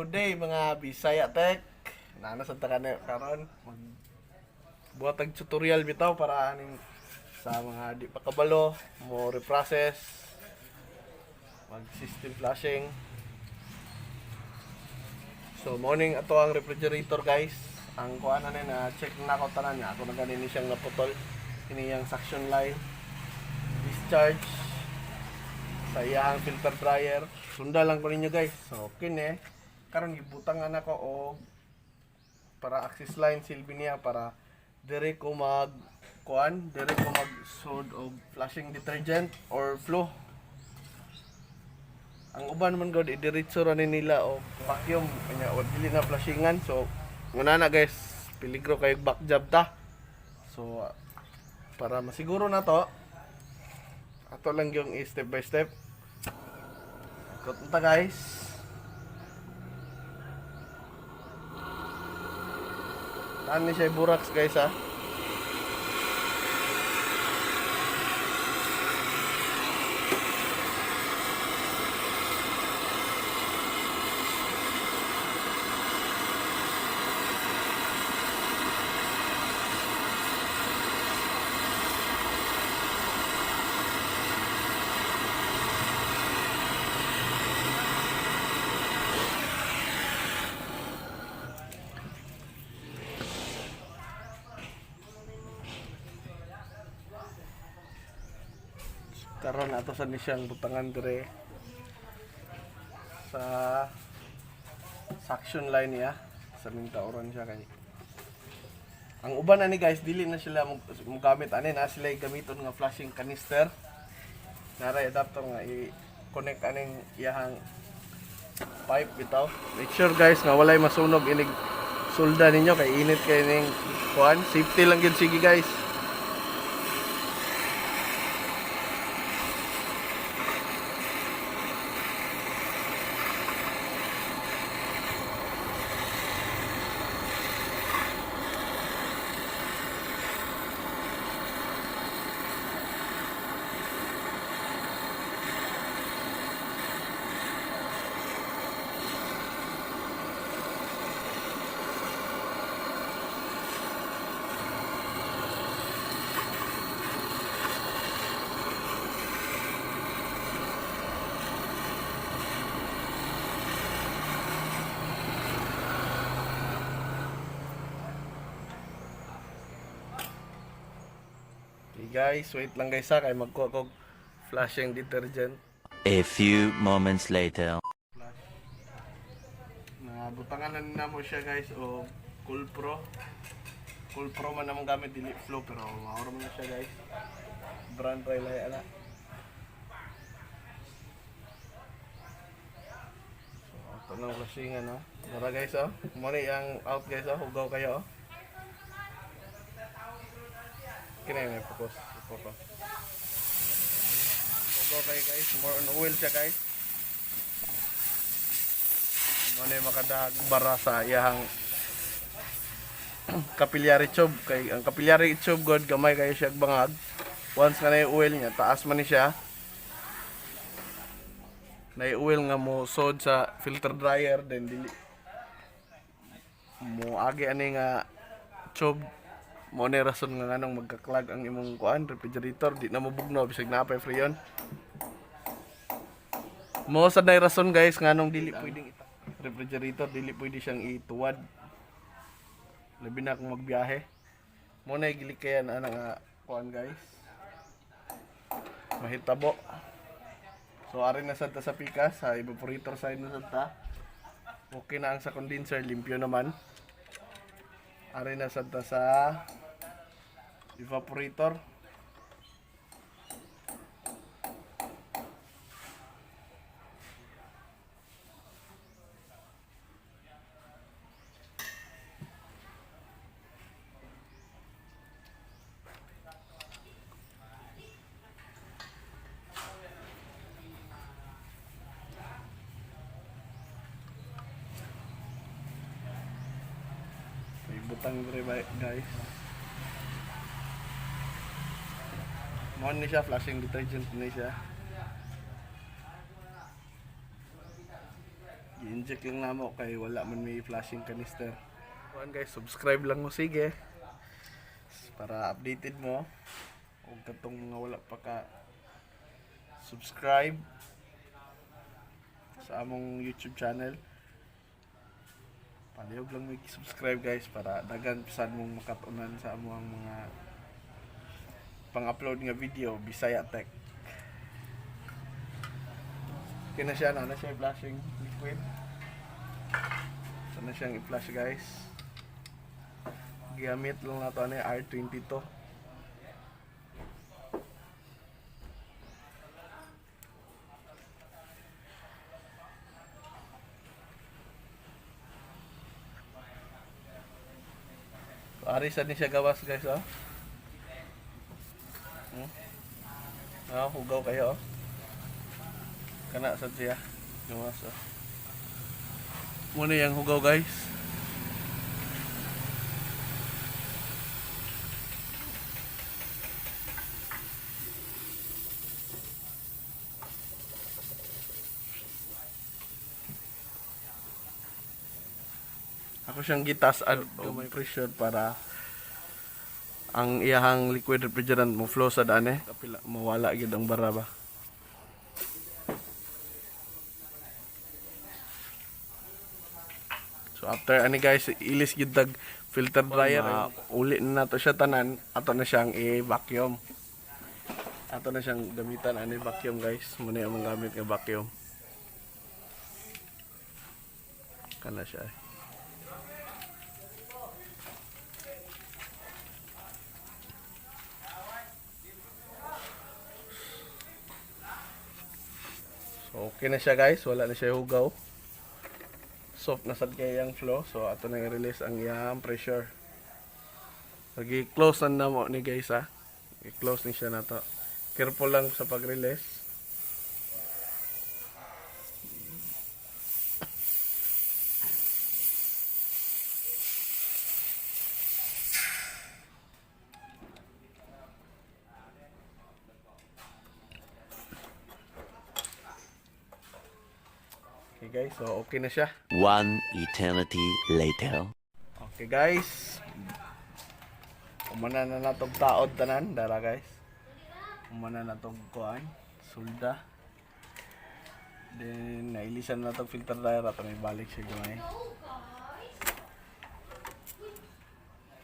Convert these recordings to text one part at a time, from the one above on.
Good day, mga Bisaya Tech. Nana sa taka na karon mag buhat og tutorial bitaw para aning sa mga di pa kabalo mo reprocess, mag system flashing. So morning, ato ang refrigerator, guys. Ang kuan na na check na ko tanan niya. Ako na gani ni siyang naputol. Kini yang suction line discharge sa iyang filter dryer. Sunda lang ko ninyo, guys. So kini karon gibutangan nako og para access line silbi niya para dire ko mag kuan, dire ko mag sod og flushing detergent or flow. Ang uban man god idiretso ra ni nila og vacuum kanya wa dili na flushingan. So nguna na, guys, peligro kayo, back job ta. So para masiguro na to, ato lang yung step by step. Ikot na ta, guys. Taan ni siya buraks, guys, ha. Karon ato sa ni siyang butangan dire sa suction line niya sa ming tauran siya kay ang uban ani, guys, dili na sila mo gamit ani na sila gamiton nga flushing canister. Naray adapter nga i-connect aning iyahang pipe bitaw. Make sure, guys, nga walay masunog inig sulda ninyo kay init kay ning kuan. Safety lang gyud, sige, guys. Okay, guys, wait lang, guys, ha, kay magkuha kog flashing detergent. A few moments later. Flash. Nabutangan na namo siya, guys, o Cool Pro. Cool Pro man namang gamit, dili flow, pero maoro man na siya, guys. Brand ray ala. So ato nang flashingan, no. Mura, guys, oh. Mo ni ang out, guys, oh, hugaw kayo, oh. Kini may focus. Focus. Hugaw kayo, guys, more on oil siya, guys. Mo na yung makadag bara sa iyahang capillary tube kay ang capillary tube god gamay kayo siya bangag. Once nga na oil niya, taas man ni siya na oil nga mo sod sa filter dryer, then dili mo agi ani nga tube. Mo na rason nga nganong magka-clog ang imong kuan refrigerator, di na mo bugnaw bisag naa pay freon. Mo sad na rason, guys, nganong dili pwedeng refrigerator, dili pwede siyang ituwad, labi na kung magbiyahe. Mo na gilikayan ana nga kuan, guys, mahitabo. So ari na sad ta sa pikas, sa evaporator side na sad ta. Okay na ang sa condenser, limpyo naman. Ari na sad ta sa evaporator. May butang dire ba, guys. Mo ni siya flashing detergent ni siya. I-inject lang namo kay wala man may flashing canister. Kuan guys, subscribe lang mo, sige. Para updated mo og katong mga wala pa ka subscribe sa among YouTube channel. Palihog lang mo subscribe guys, para daghan sad mong makatunan sa among mga pang-upload nga video Bisaya Tech. Okay na siya, na siya flashing liquid. So na siyang i-flash guys. Gamit lang nato ano yung R22. So, ari sad ni siya gawas guys, oh. Ah, hugaw kayo, oh. Kana sad siya. Gawas, oh. Muna yung hugaw guys. Ako siyang gitas at gamay pressure para ang iyahang liquid refrigerant mo flow sa daan eh. Kapila mawala gid ang bara ba. So after ani guys, ilis gid tag filter dryer, uli na nato siya tanan, ato na siyang i-vacuum. Ato na siyang gamitan ani vacuum guys. Muna yung among gamit nga vacuum. Kana siya eh. So okay na siya guys, wala na siya hugaw. Soft na sad kay ang flow, so ato nang i-release ang iyang pressure. So gi-close na namo ni guys ha. I-close ni siya nato. Careful lang sa pag-release. Okay guys, so okay na siya. One eternity later. Okay guys. Umana na natog taod tanan, dara guys. Umana na tog kuan, sulda. Then nailisan na tog filter dryer at may balik siya gamay.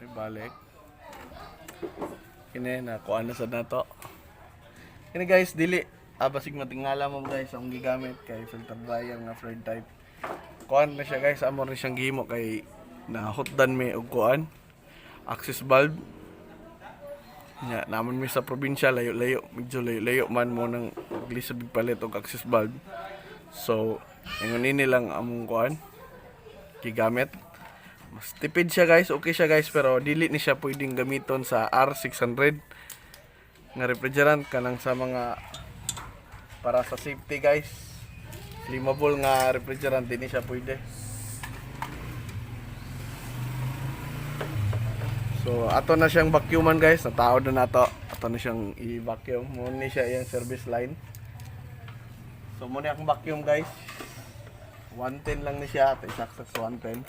May balik. Kini na kuan na sad nato. Kini guys, dili basig matingala mo guys ang gigamit kay filter dryer nga fluid type. Kuan na siya guys, amo rin siyang gihimo kay nahutdan mi og kuan access valve. Nya naman mi sa probinsya, layo-layo, medyo layo-layo man mo nang lisod palit og access valve. So, ingon ini lang among kuan gigamit. Mas tipid siya guys, okay siya guys, pero dili ni siya pwedeng gamiton sa R600 nga refrigerant, kanang sa mga para sa safety guys. Flammable nga refrigerant, di ni siya pwede. So ato na siyang vacuuman guys, nataod na nato. Ato na siyang i-vacuum. Mo ni siya iyang service line. So mo ni akong vacuum guys. 110 lang ni siya, ato isaksak sa 110.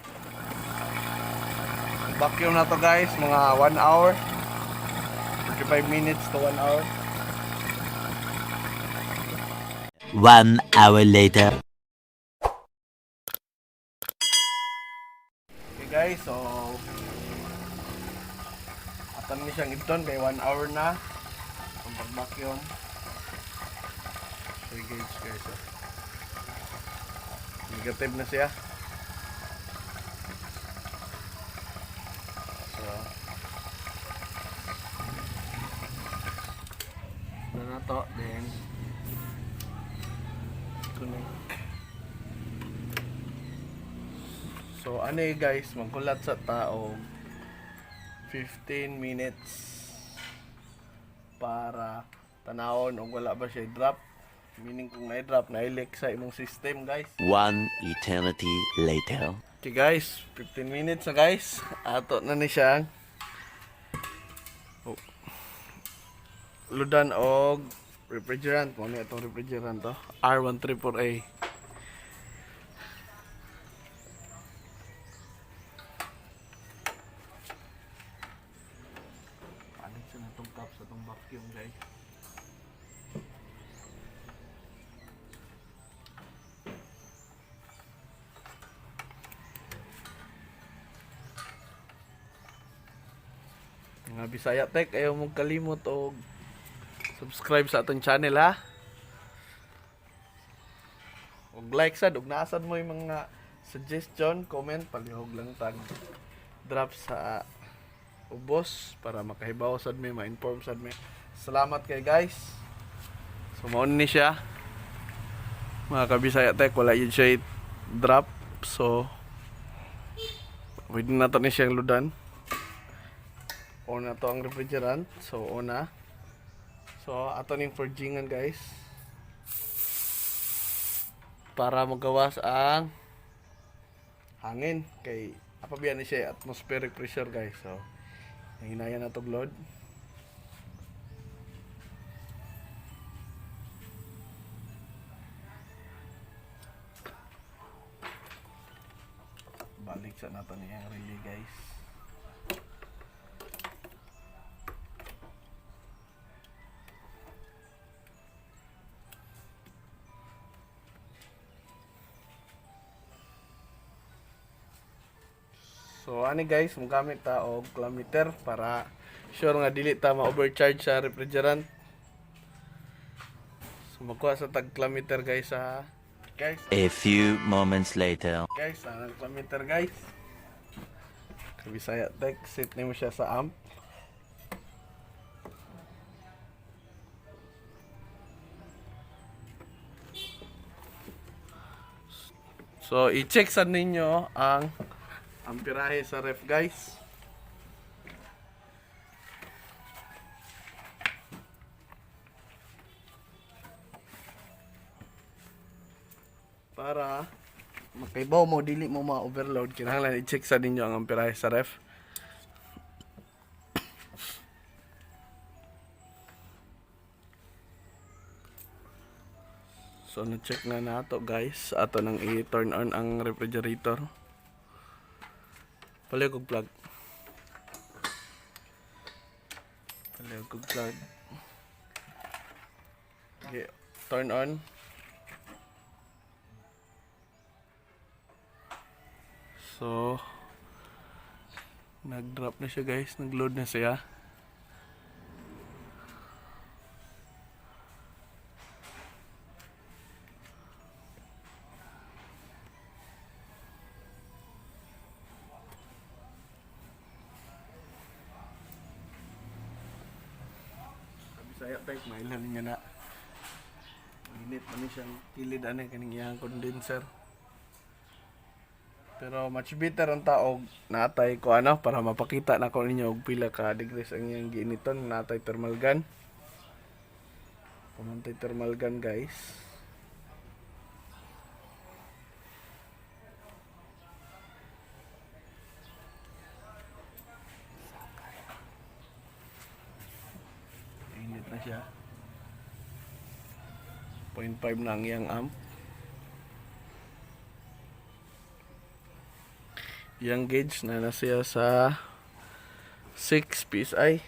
Vacuum na to guys, mga 1 hour. 45 minutes to 1 hour. 1 hour later. Okay guys, so atan ni siyang ibton kay 1 hour na ang pag-vacuum. So gauge guys. Oh. Negative na siya. So na to then connect. So ano eh guys, magkulat sa tao 15 minutes para tanawon og wala ba siya drop. Meaning kung na-drop, na-leak sa imong system guys. One eternity later. Okay guys, 15 minutes na guys. Ato na ni siya. Oh. Ludan og refrigerant mo ni itong refrigerant to. R134A. Mga Bisaya Tech, ayaw mong kalimot og subscribe sa atong channel, ha. Og like sad, og naasad mo yung mga suggestion, comment, palihog lang tag drop sa ubos para makahibaw sad mi, ma-inform sad mi. Salamat kay guys. So mao ni siya. Mga kabisaya tech, wala yun siya drop. So pwede na to ni siyang ludan. On na to ang refrigerant. So on na. So ato ning forgingan, guys, para magawas ang hangin kay apabiyan ni siya atmospheric pressure, guys. So hinayan na to load. Balik sa nato niyang relay, guys. So ani guys, mogamit ta og clamp meter para sure nga dili ta ma-overcharge sa refrigerant. So magkuha sa tag clamp meter, guys, sa guys. A few moments later. Guys, ang clamp meter, guys. Kabisaya Tech, set nimo siya sa amp. So, i-check sa ninyo ang amperahe sa ref, guys. Para makaibaw mo dili mo ma-overload, kinahanglan i-check sa ninyo ang amperahe sa ref. So na-check na nato, guys. Ato nang i-turn on ang refrigerator. Paliw kog plug. Paliw kog plug. Okay, turn on. So, nag-drop na siya, guys. Nag-load na siya. Bisaya Tech, mailhan ninyo na. Init man ni siyang kilid ani kaning iyang condenser. Pero much better ang taog natay ko ano para mapakita na ko ninyo og pila ka degrees ang iyang giiniton natay thermal gun. Pamantay thermal gun, guys. Init na siya. 0.5 na ang iyang amp. Iyang gauge na na siya sa 6 PSI.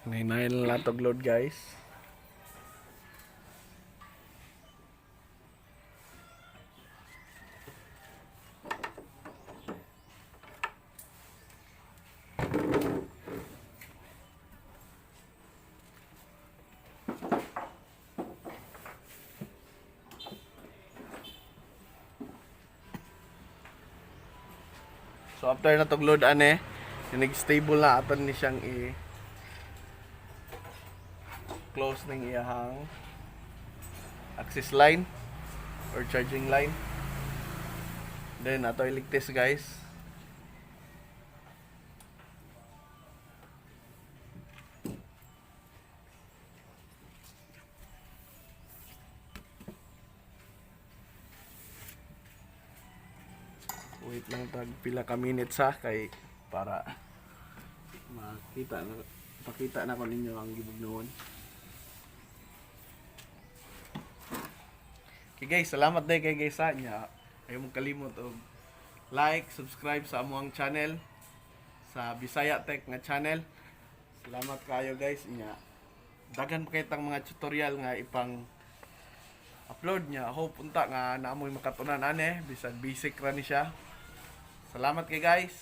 Nine na to load, guys. So after na tog load ane, nag-stable na aton ni siyang i close ning iyahang access line or charging line. Then ato i-test, guys. Wait lang tag pila ka minutes ha kay para makita na pakita na ko ninyo ang gibugnawan. Okay guys, salamat day kay guys sa nya. Ayaw mong kalimot og like, subscribe sa amuang channel, sa Bisaya Tech nga channel. Salamat kayo, guys, nya. Daghan pa kay tang mga tutorial nga ipang Upload niya. Hope unta nga naamoy makatunan ane bisan basic ra ni siya. Salamat kay guys.